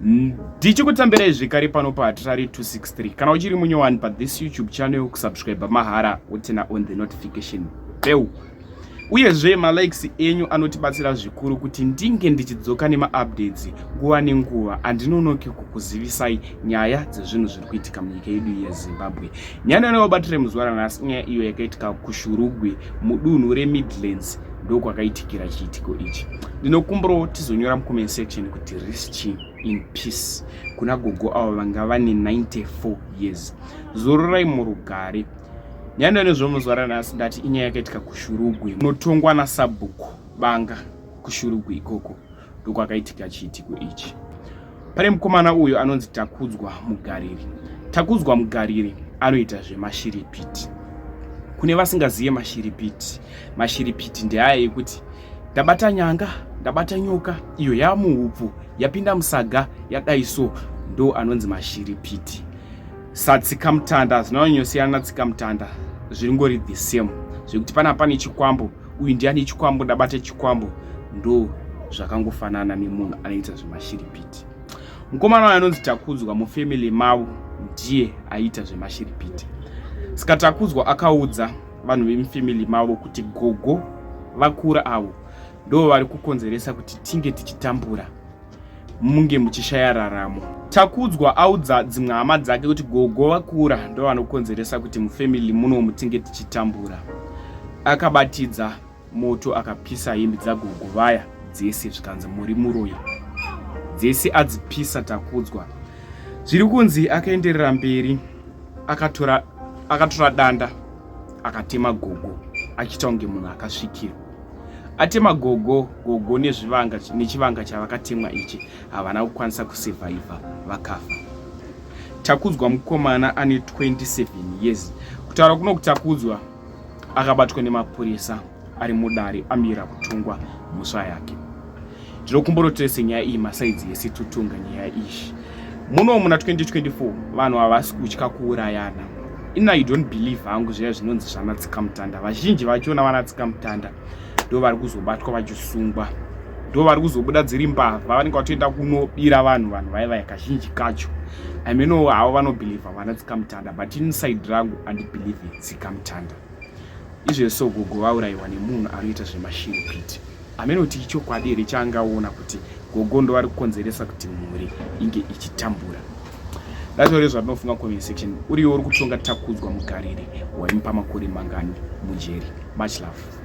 Ndichikutambirai zvekare pano paHatirari 263. Kana uchiri munyowani pathis YouTube channel, kusubscribe mahara, woturn on the notification bell. Uyezve malikes enyu anotibatsira zvikuru kuti ndinge ndichidzoka nemaupdates nguva nenguva. Handinonoki kukuzivisai nyaya dzezvinhu zviri kuitika munyika yedu yeZimbabwe. Nyaya yanobatirei muzuva ranhasi inyaya iyo yakaitika kuShurugwi, mudunhu reMidlands, ndokwakaitikira chiitiko ichi. Ndinokumbirawo tizonyora mucomment section kuti rest in peace kuna gogo avo vanga vane 94 years. Zororai murugare. Nyaya nezvomuzuva ranhasi, ndati inyaya yakaitika kuShurugwi, unotongwa nasabhuku Banga. KuShurugwi ikoko ndokwakaitika chiitiko ichi. Pane mukomana uyo anonzi Takudzwa Mugariri. Takudzwa Mugariri anoita zvemashiripiti. Kune vasingazive mashiripiti, mashiripiti ndeaya ekuti ndabata nyanga, ndabata nyoka iyo yamuhupfu, yapinda musaga, yadai. So ndo anonzi mashiripiti. Satsikamutanda, zvinonyanyosiyana natsikamutanda, zviringori the same, zvekuti pana pane chikwambo, uyu ndiani chikwambo, ndabata chikwambo, ndo zvakangofanana nemunhu anoita zvemashiripiti. Mukomana uyo anonzi Takudzwa, mufamily mavo ndiye aiita zvemashiripiti. Saka Takudzwa akaudza vanhu vemufamily mavo kuti gogo vakura avo ndo vari kukonzeresa kuti tinge tichitambura, munge muchishaya raramo. Takudzwa audza dzimwe hama dzake kuti gogo vakura ndo vanokonzeresa kuti mufamily munomu tinge tichitambura. Akabatidza moto, akapisa hembe dzagogo vaya dzese, zvikanzi muri muroyi. Dzese adzipisa Takudzwa. Zviri kunzi akaenderera mberi, akatora danda, akatema gogo achiita kunge munhu akasvikirwa. Atema gogo, gogo nezvivanga, nechivanga chavakatemwa ichi, havana kukwanisa kusurvive, vakafa. Takudzwa mukomana ane 27 years kutaura kuno. Kutakudzwa akabatwa nemapurisa, ari mudare, amira kutongwa mhosva yake. Ndinokumbura tese nyaya iyi, masides ese, totonga nyaya iyi. Muno muna 2024 vanhu havasi kutya kuurayana. Ina I don't believe hangu zviya zvinonzi zvanatsikamutanda. Vazhinji vachona vanatsikamutanda ndo vari kuzobatwa vachisungwa, ndo vari kuzobuda dziri mbavha, vanenge vatoenda kunobira vanhu. Vanhu vaivaya kazhinji kacho, I mean, havo vanobelieva vanatsikamutanda, but inside rangu handibelieve tsikamutanda. Izvezvo gogo vaurayiwa nemunhu anoita zvemashiripiti. Hamene kuti ichokwadi here chaangaona kuti gogo ndo vari kukonzeresa kuti mhuri inge ichitambura. Ndataure zvatinofunga comment section. Uriwo uri kutonga Takudzwa Mugariri, waimupa makore mangani mujeri? Much love.